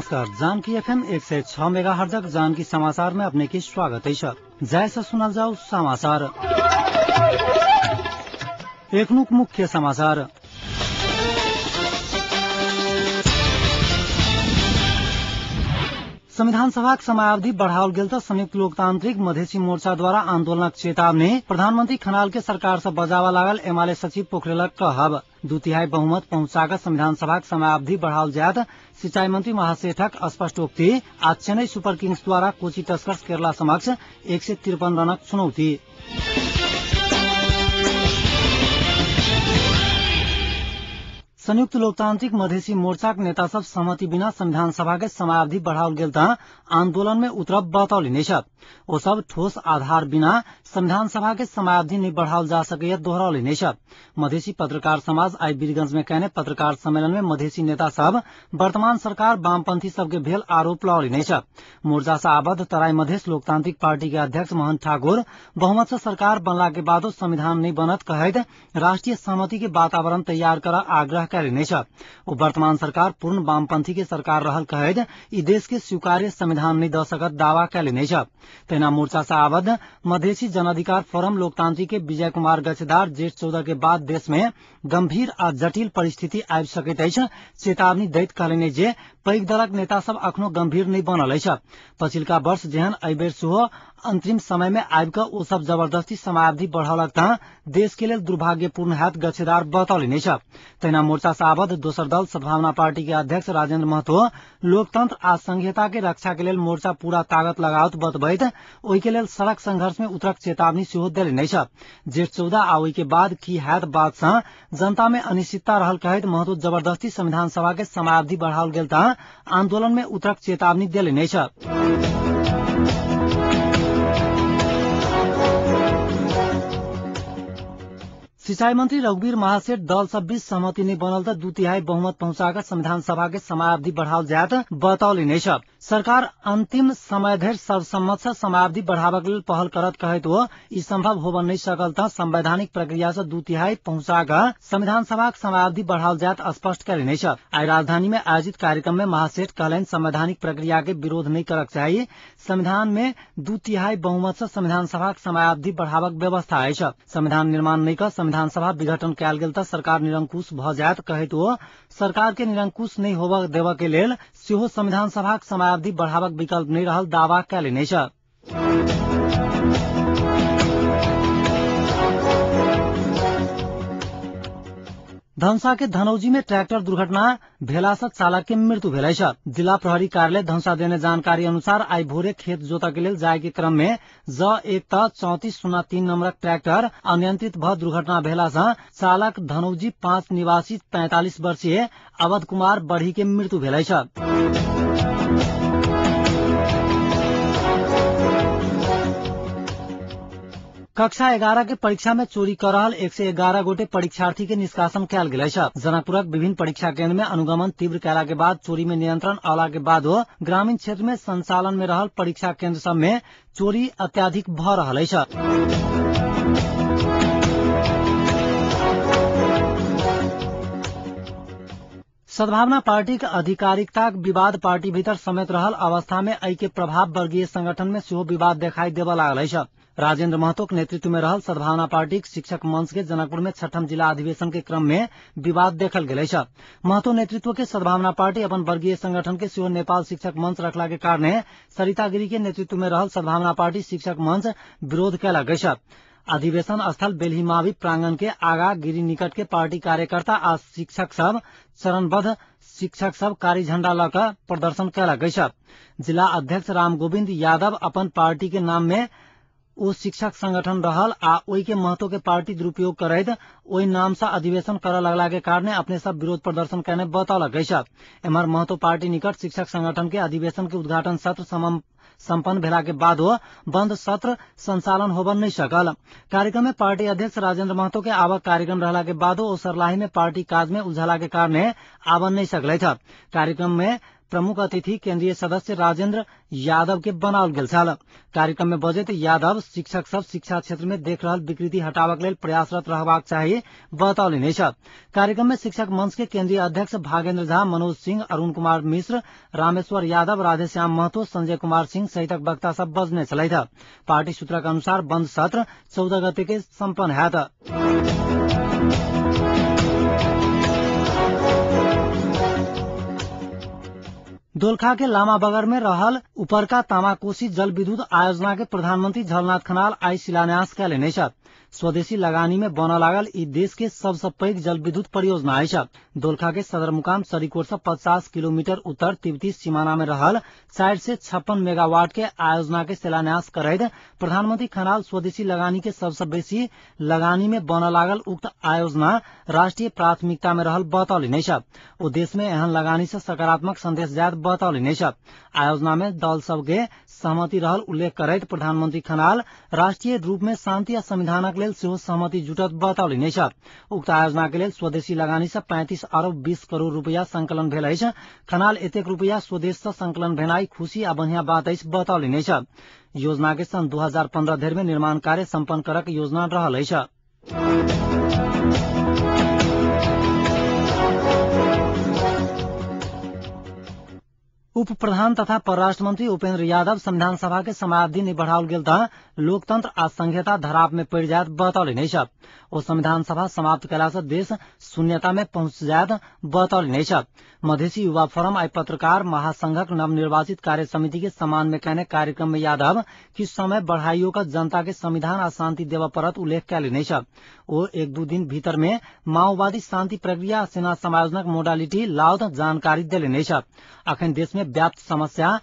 नमस्कार, जानकी एफएम 106 मेगाहर्जक जानकी समाचार में अपने के स्वागत है। जय से सुनल जाओ समाचार। एखनुक मुख्य समाचार। संविधान सभाक समयावधि बढ़ाओल गेल त संयुक्त लोकतांत्रिक मधेसी मोर्चा द्वारा आंदोलनक चेतावनी। प्रधानमंत्री खनाल के सरकार से बजावा लागल एमाले सचिव पोखरेलक कहब। 2/3 बहुमत पहुंचाकर संविधान सभाक समयावधि बढ़ाओल जायत सिंचाई मंत्री महासेठक स्पष्टोक्ति। आज चेन्नई सुपर किंग्स द्वारा कोची टस्कर्स केरला समक्ष 153 रनक चुनौती। संयुक्त लोकतांत्रिक मधेसी मोर्चाक नेता सब सहमति बिना संविधान सभा के समयावधि बढ़ाओल गेल त आंदोलन में उतरब बतौलनि अछि। ओ सब ठोस आधार बिना संविधान सभा के समयावधि नहीं बढ़ाओल जा सकैया दोहरौलनि अछि। मधेसी पत्रकार समाज आई वीरगंज में कयने पत्रकार सम्मेलन में मधेसी नेता सब वर्तमान सरकार वामपंथी सबके भेल आरोप लगौलनि अछि। मोर्चा से आबद्ध तराई मधेस लोकतांत्रिक पार्टी के अध्यक्ष मोहन ठाकुर बहुमत से सरकार बनला के बादो संविधान नहीं बनत कहैत राष्ट्रीय सहमति के वातावरण तैयार कर आग्रह कयलनि अछि। ओ वर्तमान सरकार पूर्ण वामपंथी के सरकार रहल कहैत ई देश के स्वीकार्य संविधान नहीं द सकत दावा कयलनि अछि। तहिना मोर्चा से आबद्ध मधेसी जनाधिकार फोरम लोकतांत्रिक के विजय कुमार गच्छदार जेठ 14 के बाद देश में गंभीर आ जटिल परिस्थिति आबि सकैत अछि चेतावनी दैत कहलनि जे पैघ दलक नेता सब अखनो गंभीर नहीं बनल अछि। पछिलका वर्ष जेहन एहि बेर सेहो अंतरिम समय में आबि कऽ ओ सब जबरदस्ती समयावधि बढ़ौलक त देश के लेल दुर्भाग्यपूर्ण हैत गच्छदार बतौलनि अछि। तहिना मोर्चा से आबद्ध दोसर दल सद्भावना पार्टी के अध्यक्ष राजेंद्र महतो लोकतंत्र आ संघीयता के रक्षा के लेल मोर्चा पूरा ताकत लगाओत बतबैत ओहि के लेल सड़क संघर्ष में उतरक चेतावनी सेहो देलनि अछि। जेठ 14 आ ओहि के बाद की हैत बात सँ जनता में अनिश्चितता रहल कहैत महतो जबरदस्ती संविधान सभा के समयावधि बढ़ाओल गेल त आंदोलन में उतरक चेतावनी देलनि अछि। सिंचाई मंत्री रघुवीर महासेठ दल सब बीच सहमति नहीं बनल त 2/3 बहुमत पहुंचाकर संविधान सभा के समयावधि बढ़ाओल जायत बतौलनि अछि। सरकार अंतिम समय धरि सर्वसम्मत से समयावधि बढ़ाबक लेल पहल करत कहैत ओ ई संभव होबऽ नहीं सकल त संवैधानिक प्रक्रिया से 2/3 पहुंचाकर संविधान सभाक समयावधि बढ़ाओल जायत स्पष्ट कयलनि अछि। आइ राजधानी में आयोजित कार्यक्रम में महासेठ कहलनि संवैधानिक प्रक्रिया के विरोध नहीं करक चाही। संविधान में 2/3 बहुमत से संविधान सभाक समयावधि बढ़ाबक व्यवस्था अछि। संविधान निर्माण नहीं कर संविधान सभा विघटन कयल गेल त सरकार निरंकुश भ जायत कहैत ओ सरकार के निरंकुश नहीं होबऽ देबऽ के लेल सेहो संविधान सभाक समयावधि बढ़ाबक विकल्प नहीं रहल दावा कयलनि अछि। धनुषा के धनौजी में ट्रैक्टर दुर्घटना भेला से चालक के मृत्यु भेल अछि। जिला प्रहरी कार्यालय धनुषा देने जानकारी अनुसार आई भोरे खेत जोतऽ के लेल जाय के क्रम में ज 1 त 3403 नंबरक ट्रैक्टर अनियंत्रित भ दुर्घटना भेला से चालक धनौजी 5 निवासी 45 वर्षीय अवध कुमार बढ़ी के मृत्यु भेल अछि। कक्षा 11 के परीक्षा में चोरी कर रहल 111 गोटे परीक्षार्थी के निष्कासन कयल गेल अछि। जनकपुरक विभिन्न परीक्षा केंद्र में अनुगमन तीव्र कयला के बाद चोरी में नियंत्रण अयला के बादो ग्रामीण क्षेत्र में संचालन में रहल परीक्षा केंद्र सब में चोरी अत्याधिक भ रहल अछि। सद्भावना पार्टी के आधिकारिकताक विवाद पार्टी भीतर समेत रहल अवस्था में एहि के प्रभाव वर्गीय संगठन में सेहो विवाद देखाई देबऽ लागल अछि। राजेंद्र महतो के नेतृत्व में रहल सद्भावना पार्टी के शिक्षक मंच के जनकपुर में 6ठम जिला अधिवेशन के क्रम में विवाद देखल गेल अछि। महतो नेतृत्व के सद्भावना पार्टी अपन वर्गीय संगठन के सेहो नेपाल शिक्षक मंच रखला के कारणे सरिता गिरी के नेतृत्व में रहल सद्भावना पार्टी शिक्षक मंच विरोध कयलक अछि। अधिवेशन स्थल बेलहीमावी प्रांगण के आगा गिरी निकट के पार्टी कार्यकर्ता आ शिक्षक सब चरणबद्ध शिक्षक सब कारी झंडा लऽ कऽ प्रदर्शन कयलक अछि। जिला अध्यक्ष राम गोविन्द यादव अपन पार्टी के नाम में ओ शिक्षक संगठन रहल आ ओहि के महतो के पार्टी दुरुपयोग करैत ओहि नाम से अधिवेशन करऽ लगला के कारणे अपने सब विरोध प्रदर्शन कयने बतौलक अछि। एम्हर महतो पार्टी निकट शिक्षक संगठन के अधिवेशन के उद्घाटन सत्र सम्पन्न भेला के बादो बंद सत्र संचालन होबऽ नहीं सकल। कार्यक्रम में पार्टी अध्यक्ष राजेंद्र महतो के आवक कार्यक्रम रहला के बादो ओ सर्लाही में पार्टी काज में उलझला के कारणे आबऽ नहीं सकलथि। कार्यक्रम में प्रमुख अतिथि केन्द्रीय सदस्य राजेन्द्र यादव के बनाओल गेल छल। कार्यक्रम में बजैत यादव शिक्षक सब शिक्षा क्षेत्र में देख रहल विकृति हटाबक लेल प्रयासरत रहबाक चाही बतौलनि अछि। कार्यक्रम में शिक्षक मंच के केन्द्रीय अध्यक्ष भागेन्द्र झा, मनोज सिंह, अरुण कुमार मिश्र, रामेश्वर यादव, राधेश्याम महतो, संजय कुमार सिंह सहितक वक्ता सब बजने छलथि। पार्टी सूत्रक अनुसार बंद सत्र 14 गते के सम्पन्न हैत। दोलखा के लामा बगर में रहल उपरका तामाकोशी जल विद्युत आयोजना के प्रधानमंत्री झलनाथ खनाल आई शिलान्यास कयलनि अछि। स्वदेशी लगानी में बनऽ लागल ई देश के सबसँ पैघ जल विद्युत परियोजना अछि। दोलखा के सदरमुकाम सरीकोट से 50 किलोमीटर उत्तर तिब्बती सीमाना में रहल 456 मेगावाट के आयोजना के शिलान्यास करैत प्रधानमंत्री खनाल स्वदेशी लगानी के सबसँ बेसी लगानी में बनऽ लागल उक्त आयोजना राष्ट्रीय प्राथमिकता में रहल बतौलनि अछि। ओ देश में एहन लगानी से सकारात्मक संदेश जायत बतौलनि अछि। आयोजना में दल सबके सहमति रहल उल्लेख करैत प्रधानमंत्री खनाल राष्ट्रीय रूप में शांति आ संविधानक लेल सेहो सहमति जुटत बतौलनि अछि। उक्त आयोजना के लेल स्वदेशी लगानी से 35 अरब 20 करोड़ रुपया संकलन भेल अछि। खनाल एतेक रुपया स्वदेश से संकलन भेनाई खुशी आ बढ़िया बात अछि बतौलनि अछि। योजना के सन 2015 धरि में निर्माण कार्य सम्पन्न करक योजना रहल अछि। उप प्रधान तथा परराष्ट्र मंत्री उपेन्द्र यादव संविधान सभा के समयावधि नहि बढ़ाओल गेल तऽ लोकतंत्र आ संघीयता धराप में पड़ि जायत बतौलनि अछि। ओ संविधान सभा समाप्त कयला से देश शून्यता में पहुंच जायत बतौलनि अछि। मधेसी युवा फोरम आई पत्रकार महासंघक नवनिर्वाचित कार्य समिति के सम्मान में कयने कार्यक्रम में यादव किछु समय बढ़ाइयो कऽ जनता के संविधान आ शांति देबऽ पड़त उल्लेख कयलनि अछि। ओ 1-2 दिन भीतर में माओवादी शांति प्रक्रिया आ सेना समायोजनक मोडालिटी लाओत जानकारी देलनि अछि। अखन देश में व्याप्त समस्या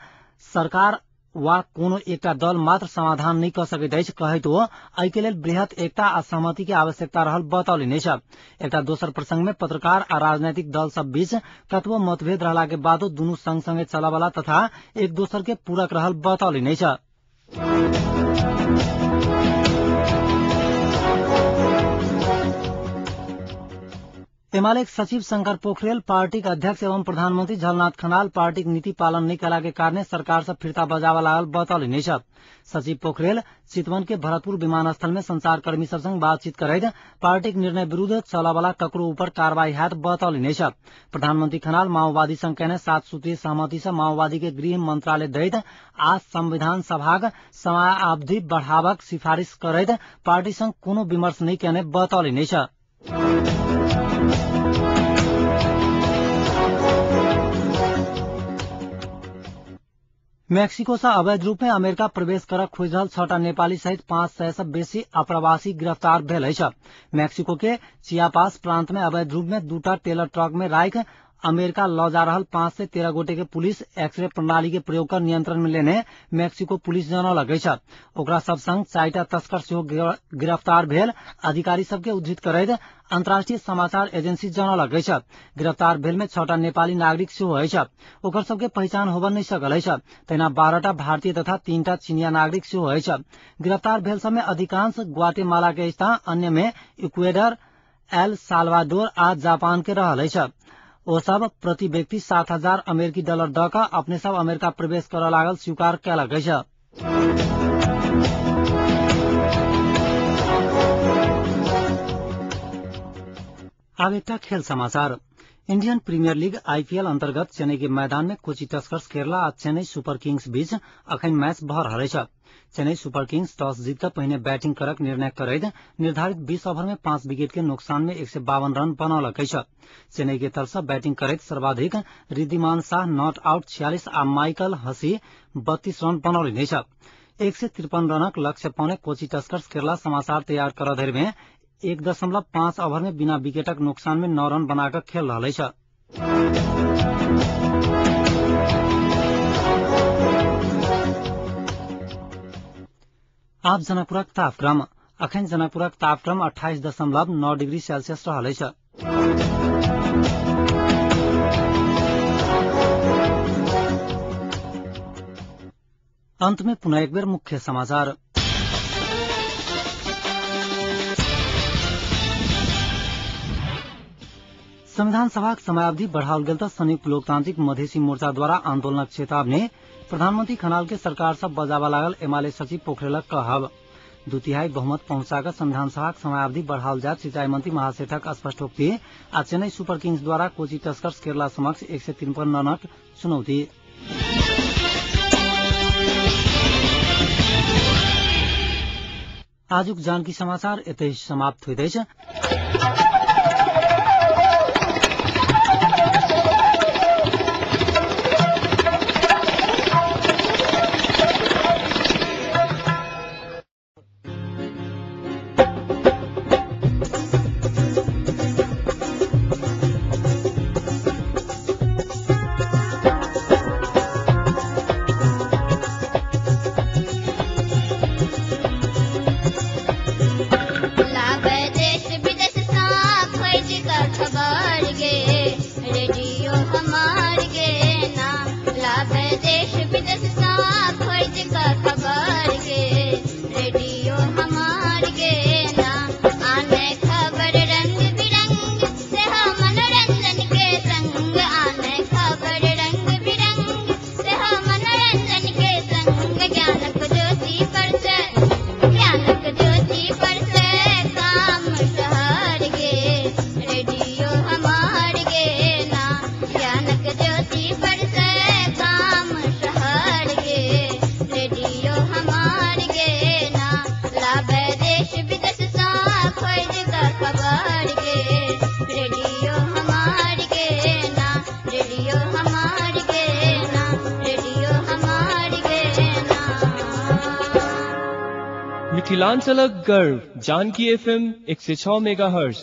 सरकार वा कोनो एकटा दल मात्र समाधान नहि कऽ सकैत अछि कहैत ओ एहि के लेल बृहत एकता आ सहमति के आवश्यकता रहल बतौलनि अछि। एकटा दोसर प्रसंग में पत्रकार आ राजनैतिक दल सब बीच कतबो मतभेद रहला के बादो दुनू संग संगे चलऽवला तथा एक दोसर के पूरक रहल बतौलनि अछि। एमाले सचिव शंकर पोखरेल पार्टीक अध्यक्ष एवं प्रधानमंत्री झलनाथ खनाल पार्टीक नीति पालन नहि कयला के कारणे सरकार से फिर्ता बजाबऽ लागल बतौलनि अछि। सचिव पोखरेल चितवन के भरतपुर विमानस्थल में संचारकर्मी सब संग बातचीत करैत पार्टीक निर्णय विरूद्ध चलऽवला ककरो ऊपर कार्रवाई हैत बतौलनि अछि। प्रधानमंत्री खनाल माओवादी संग कयने 7 सूत्रीय सहमति से माओवादी के गृह मंत्रालय दैत आ संविधान सभाक समयावधि बढ़ाबक सिफारिश करैत पार्टी संग कोनो विमर्श नहि कयने बतौलनि अछि। मैक्सिको से अवैध रूप में अमेरिका प्रवेश करक खोजि रहल 6टा नेपाली सहित 500 से बेसी अप्रवासी गिरफ्तार भेल अछि। मैक्सिको के चियापास प्रांत में अवैध रूप में 2टा टेलर ट्रक में राखि अमेरिका लऽ जा रहल 513 गोटे के पुलिस एक्सरे प्रणाली के प्रयोग कर नियंत्रण में लेने मैक्सिको पुलिस जनौलक अछि। ओकरा सब संग 4टा तस्कर सेहो गिरफ्तार भेल अधिकारी सबके उद्धृत करैत अंतर्राष्ट्रीय समाचार एजेंसी जनौलक अछि। गिरफ्तार भेल में 6टा नेपाली नागरिक सेहो अछि। ओकर सबके पहचान होबऽ नहि सकल अछि। तहिना 12टा भारतीय तथा 3टा चीनिया नागरिक सेहो अछि। गिरफ्तार भेल सब में अधिकांश ग्वाटेमाला के अछि, अन्य में इक्वेडर, एल साल्वाडोर आ जापान के रहल अछि। ओ सब प्रति व्यक्ति 7,000 अमेरिकी डॉलर दऽ कऽ अपने सब अमेरिका प्रवेश करऽ लागल स्वीकार कयलक अछि। आब एकटा खेल समाचार। इंडियन प्रीमियर लीग आईपीएल अंतर्गत चेन्नई के मैदान में कोची टस्कर्स केरला आ चेन्नई सुपर किंग्स बीच अखन मैच भऽ रहल अछि। चेन्नई सुपर किंग्स टॉस जीत कऽ पहिने बैटिंग करक निर्णय करैत निर्धारित 20 ओवर में 5 विकेट के नुकसान में 152 रन बनौलक अछि। चेन्नई के तरफ से बैटिंग करैत सर्वाधिक रिद्धिमान शाह not out 46 आ माइकल हसी 32 रन बनौलनि अछि। 153 रनक लक्ष्य पाउने कोची टस्कर्स केरला समाचार तैयार करऽ धरि में 1.5 ओवर में बिना विकेटक नुकसान में 9 रन बनाकर खेल रहल अछि। आब जनकपुरक तापक्रम। अखन जनकपुरक तापक्रम 28.9 डिग्री सेल्सियस रहल अछि। अंत में पुनः एक बेर मुख्य समाचार। संविधान सभाक समयावधि बढ़ाओल गेल त संयुक्त लोकतांत्रिक मधेसी मोर्चा द्वारा आंदोलनक चेतावनी। प्रधानमंत्री खनाल के सरकार सब बजाबा लागल एमाले सचिव पोखरेलक कहब। 2/3 बहुमत पहुंचाकर संविधान सभाक समयावधि बढ़ाओल जायत सिंचाई मंत्री महासेठक स्पष्टोक्ति। आ चेन्नई सुपर किंग्स द्वारा कोची टस्कर्स केरला समक्ष 153 रनक चुनौती। आजुक जानकी समाचार एतै समाप्त होइत अछि। मिथिलांचलक गर्व जानकी एफएम 106 मेगाहर्ट्ज।